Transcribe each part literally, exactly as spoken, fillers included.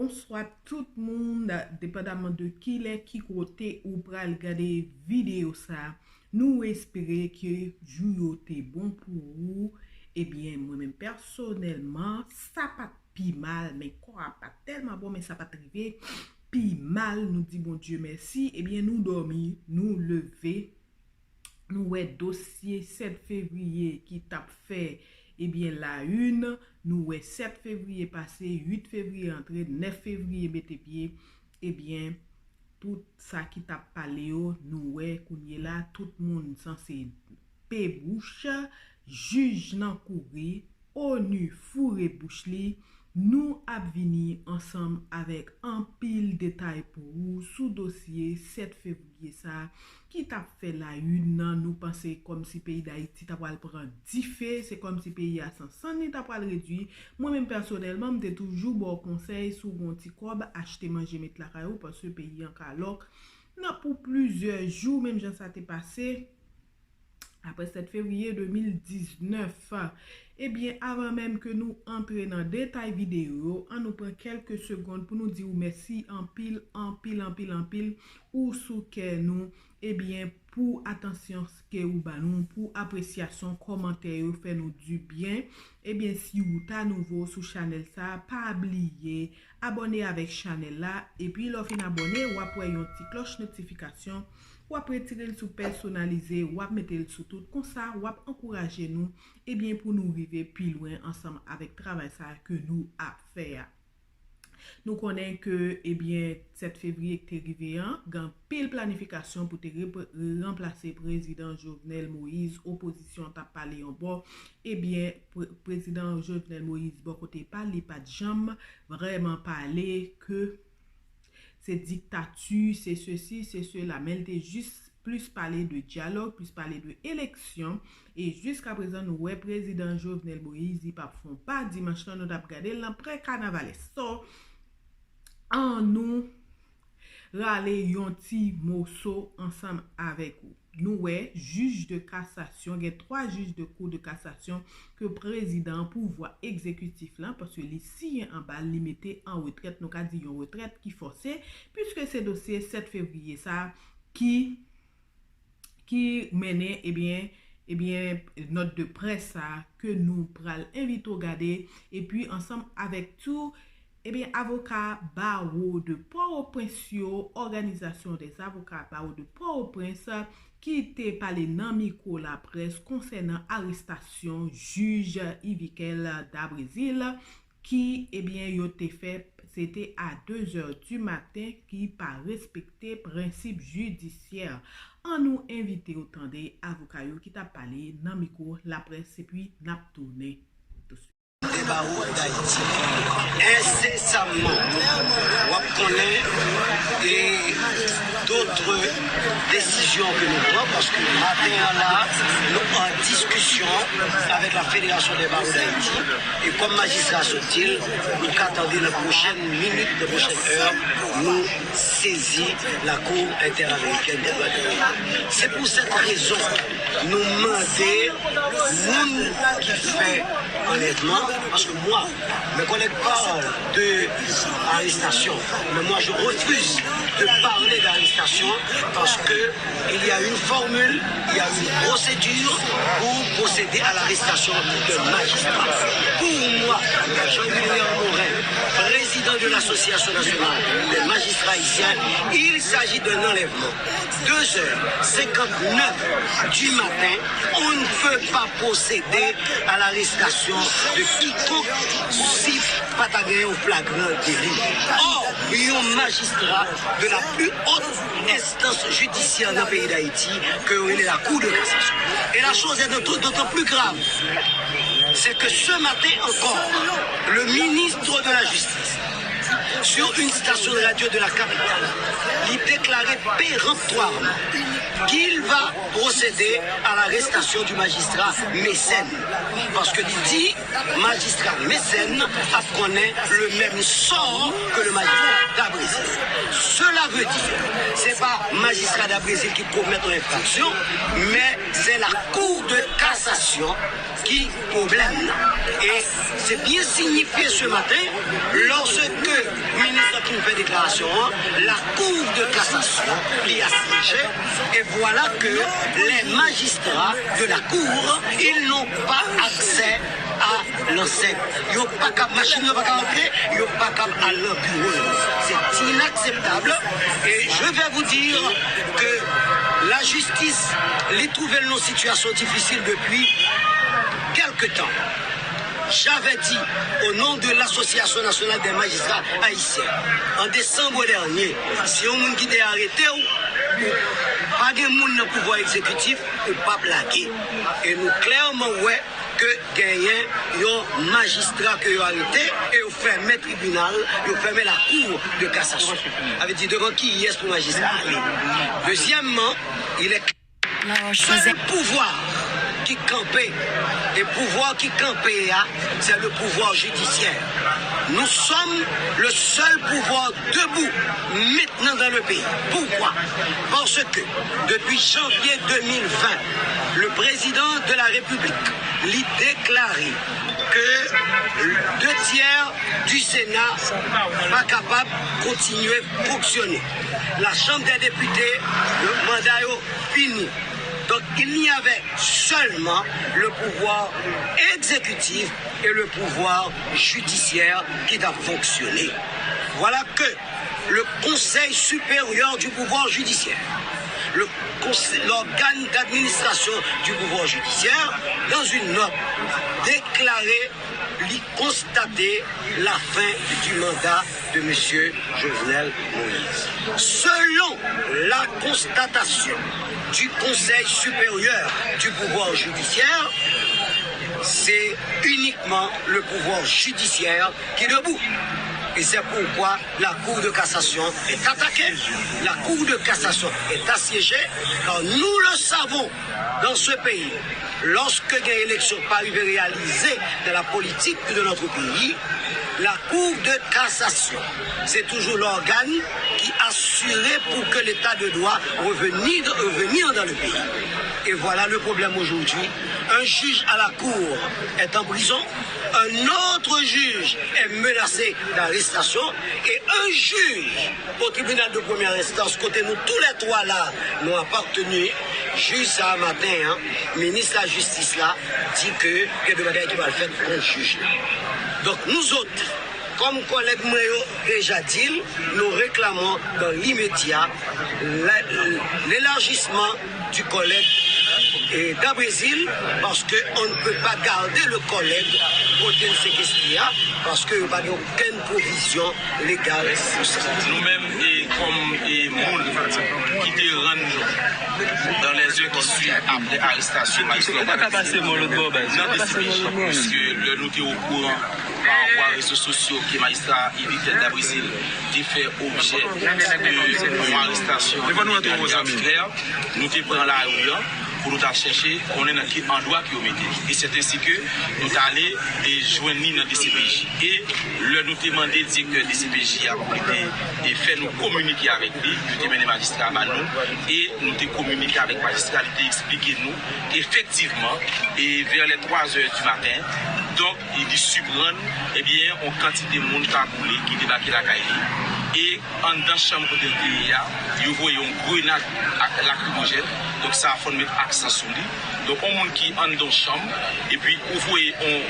Bonswa tout moun, depandaman de kilè, ki kote ou pral gade videyo sa. Nou espere ke jou yo te bon pou ou. Ebyen, mwen menm pèsonèlman, sa pa t pi mal, men kò a pa t tèlman bon, men sa pa t rive pi mal. Nou di Bondye mèsi. Ebyen, nou dòmi, nou leve. Nou wè dosye sèt fevriye ki t ap fè, ebyen, la une. Nou wè sèt fevriye pase, uit fevriye antre, nèf fevriye mete pye. Ebyen, tout sa ki t ap pale yo, nou wè kounye la, tout moun sanse pe bouch, jij nan kouri, ONU foure bouch li. Nou ap vini ansanm avèk anpil detay pou ou sou dosye sèt fevriye sa ki t ap fè la une nan. Nou panse kòmsi peyi Dayiti ta pral pran dife, se kòmsi peyi a san sann li ta pral redui. Mwen menm pèsonèlman, m te toujou ba w konsèy, si w gen yon ti kòb, achte manje met lakay ou, paske peyi an ka lòk nan pou plizyè jou, menm jan sa te pase apre sèt fevriye de mil diznèf. Ebyen, avan menm ke nou antre nan detay videyo yo, an nou pran kèlke segonn pou nou di w mèsi anpil, anpil, anpil, anpil. Ou sou kè nou, ebyen, pou atansyon ke ou ba nou, pou apresyasyon, kòmantè yo fè nou di byen. Ebyen, si ou ta nouvo sou chanèl sa, pa bliye abòne avèk chanèl la. Epi, lè w fin abòne, w ap wè yon ti klòch notifikasyon. W ap retire l sou pèsonalize, w ap mete l sou tout. Konsa, w ap ankouraje nou, ebyen, pou nou rive pi lwen ansanm avèk travay sa a ke nou ap fè a. Nou konnen ke, ebyen, sèt fevriye ki te rive an, gen anpil planifikasyon pou te repre-, ranplase prezidan Jovenel Moïse. Opozisyon t ap pale yon bò. Ebyen, pre-, prezidan Jovenel Moïse, bò kote pa l, li pa t janm vrèman pale ke se diktati, se sesi, se sela. Men l te jis plis pale de dyalòg, plis pale de eleksyon. E jiskaprezan, nou wè prezidan Jovenel Moïse, li p ap fè yon pa. Dimanch lan, nou t ap gade l nan prè kanavalès. So, an nou rale yon ti moso ansanm avèk ou. Nou wè, jij de kasasyon, gen twa jij de kou de kasasyon ke prezidan an, pouvwa egzekitif lan, paske li siyen anba l, li mete an retrèt, nou ka di yon retrèt ki fòse, piske se dosye sèt fevriye sa ki, ki mennen, ebyen, ebyen, nòt de près sa ke nou pral envite w gade, epi ansanm avèk tou, ebyen, avoka bawo de Pòtoprens yo, Organisation des Avocats Barreau de Port-au-Prince, ki te pale nan mikwo laprès konsènan arestasyon jij Yvikel Dabrésil, ki, ebyen, yo te fè, se te a de zè di maten, ki pa respekte prensip jidisyè. An nou envite w tande avoka yo ki t ap pale nan mikwo laprès, epi n ap tounen touswit. Des barreaux d'Haïti. Ensesamman, w ap konnen e dotre desizyon ke nou pran, paske maten an la, nou an diskisyon avèk la Fédération des Barreaux d'Haïti, e kòm majistra sot di l, nou ka tande nan pwochèn minit, nan pwochèn è, nou sezi la Cour Interamericane des Droits de l'Homme. Se pou sèt rezon, nou mande moun ki fè anlèvman, paske mwa, mes collègues parlent de arrestation, mais moi je refuse de parler d'arrestation parce que il y a une formule, il y a une procédure pour procéder à l'arrestation d'un magistrat. Pour moi, Jean-Wilner Morin, président de l'Association nationale des magistrats haïtiens, il s'agit d'un enlèvement. Deux heures cinquante-neuf du matin, on ne peut pas procéder à l'arrestation de quiconque si pa ta gen yon flagran deli. Or, yon majistra de la plus haute instance judiciaire nan peyi Dayiti, ke yo rele la Cour de cassation. Et la chose est d'autant plus grave, c'est que ce matin encore, le ministre de la Justice, sur une station de radio de la capitale, li deklare péremptoirement qu'il va procéder à l'arrestation du magistrat Mécène. Paske li di, majistra Mécène ap konnen le même sort que le magistrat Dabrésil. Cela veut dire, se pa majistra Dabrésil ki komèt yon enfraksyon, men se la Cour de cassation ki pwoblèm nan. E se byen sinyifye ce matin, lorsque ministre Fin fè deklarasyon an, la Cour de cassation li asyéjé, et voilà que les magistrats de la Cour, ils n'ont pas accès à l'enceinte. Yo pa kab, machin yo pa ka antre, yo pa kab al nan biwo yo. C'est inacceptable et je vais vous dire que la justice li trouvé nan sitiyasyon difisil depi kèlke tan. J'avais dit, au nom de l'Association nationale des magistrats haïtiens, an desanm dènye, si yon moun kite arete w, ou pa gen moun nan pouvwa egzekitif, ou p ap lage. E nou klèman wè ke genyen yon majistra ke yo arete e yo fèmen tribinal, yo fèmen la Cour de cassation. Sa vle di devan kiyès pou majistra ale? Dezyèmman, il est Sèl pouvwa ki kanpe, e pouvwa ki kanpe a, c'est le pouvoir judiciaire. Nous sommes le seul pouvoir debout maintenant dans le pays. Pourquoi? Parce que depuis janvier deux mille vingt, le président de la République li déclaré que deux tiers du Sénat pa kapab kontinye fonksyone. La Chambre des députés, le mandat yo fini. Donc, il n'y avait seulement le pouvoir exécutif et le pouvoir judiciaire ki t ap fonksyone. Voilà que le Conseil supérieur du pouvoir judiciaire, le cons- l'organe d'administration du pouvoir judiciaire, dans une note, déclaré li konstate la fin du mandat de Monsieur Jovenel Moïse. Selon la constatation du Conseil supérieur du pouvoir judiciaire, c'est uniquement le pouvoir judiciaire qui est debout. Et c'est pourquoi la Cour de cassation est attaquée, la Cour de cassation est assiégée, car nous le savons, dans ce pays, lorsque gen eleksyon pa rive reyalize dans la politique de notre pays, la Cour de cassation, c'est toujours l'organe qui assure pour que l'état de droit revenir, revenir dans le pays. Et voilà le problème aujourd'hui. Un juge à la Cour est en prison, un autre juge est menacé d'arrestation et un juge au tribunal de première instance, kote nou tou lè twa la, nou apateni, jij sa a maten an, minis lajistis la di ke gen de bagay ki pral fèt kont jij la. Donk, nou zòt, kòm kòlèg mwen yo deja di l, nous réclamons dans l'immédiat la- l'élargissement du collègue eh, Dabrésil, paske on ne peut pas garder le collègue kote l sekestre a, paske yo pa gen okenn pwovizyon legal pou sa. Nou menm, e, kòm, e, moun ki te rann nou dans les heures qui suivent après arrestation majistra Dabrésil nan D C P J, puiske lè nou te okouran pa rapò a rezo sosyo ke majistra Yvictel Dabrésil te fè objè de yon arestasyon, nou te pran lari an pou nou ta chèche konnen nan ki andwa ke yo mete li. E c'est ainsi que nou t ale e jwenn li nan D C P J. E lè nou te mande direktè D C P J a pou li te e fè nou kominike avèk li, yo te mennen majistra a ba nou, e nou te kominike avèk majistra, li te eksplike nou efektivman, e vers les trois heures du matin, donk, li siprann, ebyen, yon kantite moun kagoule ki debake lakay li. E anndan chanm kote l te ye a, yo voye yon grenad ak lakrimojèn. Donk, sa a fò n met aksan sou li. Donk, yon moun ki anndan yon chanm, epi ou voye yon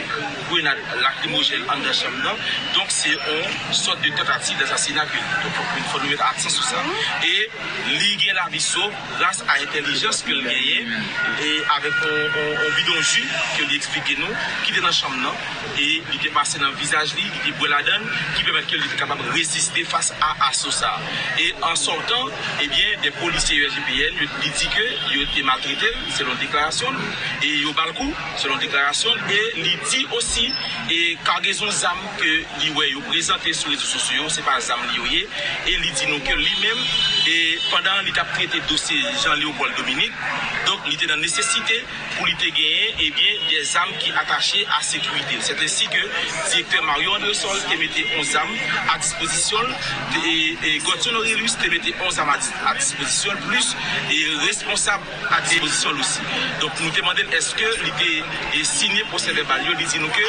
grenad lakrimojèn anndan chanm nan, donk, se yon sòt de tantativ dasasina ke, donk, fò, fò nou met aksan sou sa. E li gen lavi sov gras a entèlijans ke l genyen e avèk yon, yon, yon bidon ji ke li eksplike nou ki te nan chanm nan e li te pase nan vizaj li, li te bwè ladan l, ki pèmèt ke li te kapab reziste fas a aso sa a. E an sòtan, ebyen, de polisye U S G P N, yo, li di ke yo te maltrete l, selon deklarasyon l, e yo ba l kou, selon deklarasyon l, e li di osi, e kagezon zam ke li wè yo prezante sou rezo sosyo yo, se pa zam li yo ye, e li di nou ke li menm, E pandan li t ap trete dosye Jean Léopold Dominique, donk, li te nan nesesite pou li te genyen, ebyen, de zam ki atache a sekirite l. Se ensi ke direktè Mario Andresol te mete yon zam a dispozisyon l, e, e Godson Aurelius te mete yon zam a, a dispozisyon l, plis, e, responsab a dispozisyon l osi. Donk, nou te mande l èske li te, e, siyen pwosè vèbal yo. Li di nou ke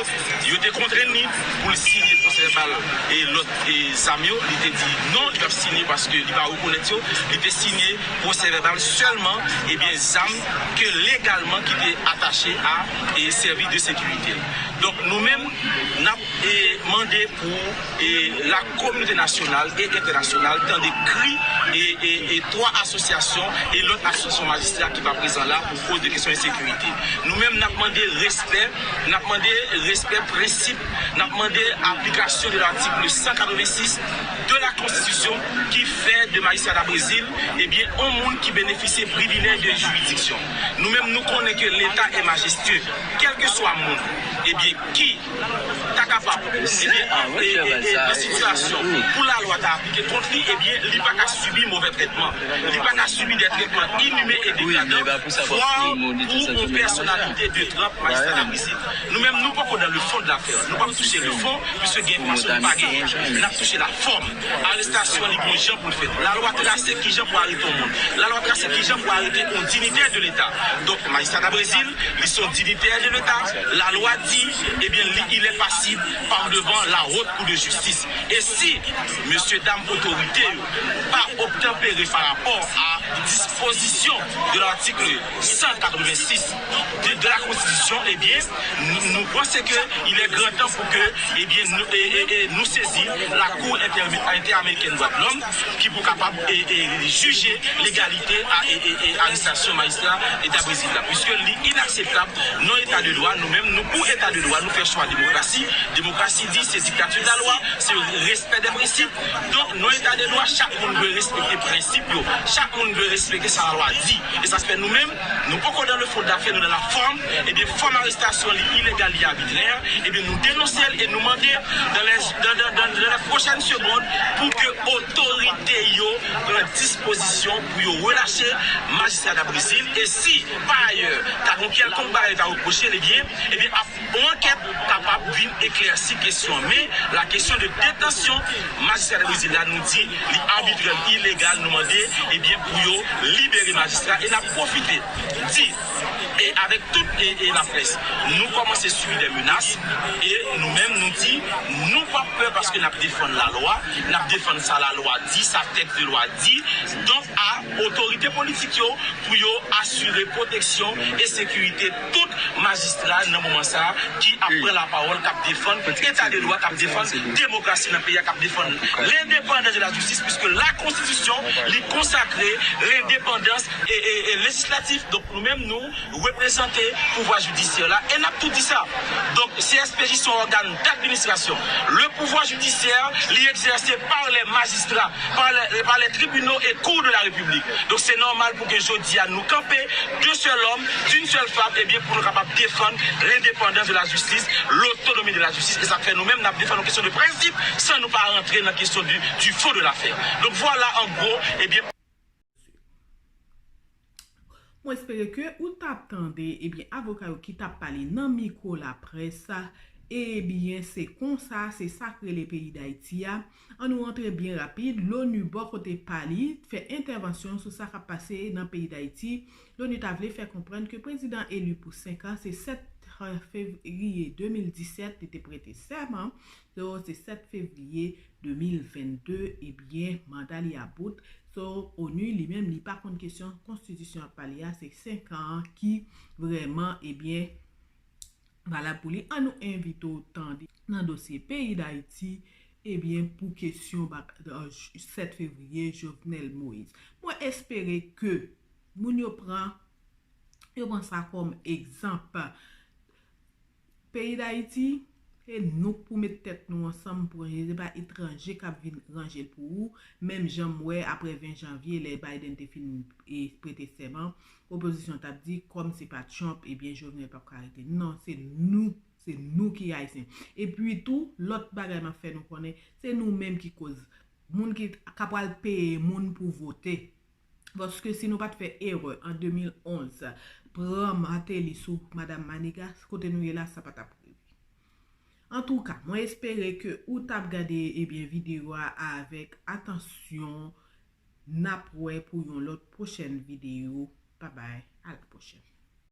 yo te kontrenn li pou l siyen pwosè vèbal e lòt, e, zam yo. Li te di non, li p ap siyen paske li pa rekonèt yo. Li te siyen pwosè vèbal sèlman, ebyen, zam ke legalman ki te atache a, e, sèvis de sekirite l. Donk, nou menm, n ap, e, mande pou, e, la kominote nasyonal e entènasyonal tande kri, e, e, e twa asosyasyon e lòt asosyasyon majistra ki pa prezan la pou koz de kesyon ensekirite. Nou menm, n ap mande respè, n ap mande respè prensip, n ap mande aplikasyon de l'article cent quatre-vingt-six de la Constitution ki fè de Magistrat Dabrezil, ebyen, yon moun ki benefisye privilèj de jiridiksyon. Nou menm, nou konnen ke Leta est majestueux, kèlkeswa moun, ebyen, ki ta kapab, ebyen, e, e, e, nan sitiyasyon pou lalwa ta aplike kont li, ebyen, li pa ka sibi movè trètman. Li pa ka sibi de trètman inimen e degradan, vwa pou yon pèsonalite de tranp Magistrat Dabrezil. Nou menm, nou poko dans le fond de l'affaire. Nou p ap touche le fond, piske gen enfòmasyon nou pa genyen. N ap touche la fòm. Arestasyon li gon jan pou l fèt. Lalwa trase kijan pou arete yon moun. Lalwa trase kijan pou arete yon dinitè de Leta. Donk, Magistrat Dabrezil, li se yon dinitè de Leta. Lalwa di, ebyen, li, il est passible par devant la Haute Cour de Justice. E si mesye dam otorite yo pa obtanpere pa rapò a dispozisyon de l'article cent quatre-vingt-six de, de la Constitution, ebyen, nou, nou panse ke il est grand temps pou ke, ebyen, nou, e, e, e, nou sezi la Cour Inter-, Inter-Américaine Droits de l'Homme ki pou kapab, e, e, jije legalite a, e, e, e, arestasyon Magistrat Dabrezil la, piske li inakseptab nan eta de dwa. Nou menm, nou pou eta de dwa, nou fè chwa demokrasi. Demokrasi di se diktati de la lwa, se respè de prensip. Donk, nan eta de dwa, chak moun dwe respekte prensip yo. Chak moun dwe respekte sa lalwa di. E sa fè nou menm, nou poko dans le fond de l'affaire, nou dans la forme. Ebyen, fòm arestasyon li ilegal, li arbitrè. Ebyen, nou denonse l e nou mande dans les, dans, dans, dans, dans les prochaines secondes pou ke otorite yo pran dispozisyon pou yo relache Magistrat Dabrezil. E si, pa ayè, ta gon kèlkonk bagay ta repwoche l, ebyen, ebyen, ap yon ankèt kapab vin eklèsi kesyon. Men, la kesyon de detansyon Magistrat Dabrezil la, nou di li arbitrè, ilegal, nou mande, ebyen, pou yo libere Magistrat. E n ap pwofite di, e avèk tout, e, e laprès, nou kòmanse sibi de menas, e nou menm, nou di, nou p ap pè paske n ap defann lalwa, n ap defann sa lalwa di, sa tèks de lwa di. Donk, a otorite politik yo, pou yo asire pwoteksyon e sekirite tout majistra nan moman sa a ki ap pran lapawòl, k ap defann eta de dwa, k ap defann demokrasi nan peyi a, k ap defann lendepandans de la jistis, piske la konstitisyon, li konsakre lendepandans e, e, e lejislatif. Donk, nou menm, nou reprezante pouvwa jidisyè la, e n ap tou di sa. Donk, C S P J se yon ògàn d'administration. Le pouvoir judiciaire, li egzèse par les magistrats, par les, par les tribunaux et cours de la République. Donk, se nòmal pou ke jodi a nou kanpe de sèl òm, d'une seule femme, ebyen, pou nou kapab defann lendepandans de la jistis, lotonomi de la jistis, e sa k fè nou menm, n ap defann yon kesyon de prensip, san nou pa rantre nan kesyon du, du fond de l'affaire. Donk, vwala, an gwo, ebyen. Mwen espere ke ou t ap tande, ebyen, avoka yo ki t ap pale nan mikwo laprès. Ebyen, se konsa, se sa k rele peyi Dayiti a. Ann nou rantre byen rapid. L'ONU, bò kote pa li, fè entèvansyon sou sa k ap pase nan peyi Dayiti. L'ONU ta vle fè konprann ke prezidan eli pou senk an, se sèt fevriye de mil disèt, li te prete sèman. So, se sèt fevriye de mil vennde, ebyen, manda li a bout. So, ONU, li menm, li pa konn kesyon konstitisyon ap pale a, se senk an ki vrèman, ebyen, valab pou li. Ann nou envite w tande nan dosye peyi Dayiti, ebyen, pou kesyon bak-, euh, sèt fevriye, Jovenel Moïse. Mwen espere ke moun yo pran, yo pran sa kòm egzanp. Peyi Dayiti, e nou k pou met tèt nou ansanm pou ranje, se pa etranje k ap vin ranje l pou ou. Menm jan m wè, apre ven janvye, lè Biden te fin, e, prete sèman, opozisyon t ap di, kòm se pa Trump, ebyen, Jovenel p ap ka rete. Non, se nou, se nou ki Ayisyen. Epi tou, lòt bagay m ap fè nou konnen, se nou menm ki koz Moun ki ka pral peye moun pou vote. Paske si nou pa t fè erè an de mil onz, pran Martelly sou Madanm Maniga, kote nou ye la, sa pa t ap rive. Antouka, mwen espere ke ou t ap gade, ebyen, videyo a avèk atansyon. N ap wè pou yon lòt pwochèn videyo. Babay, a la pwochèn.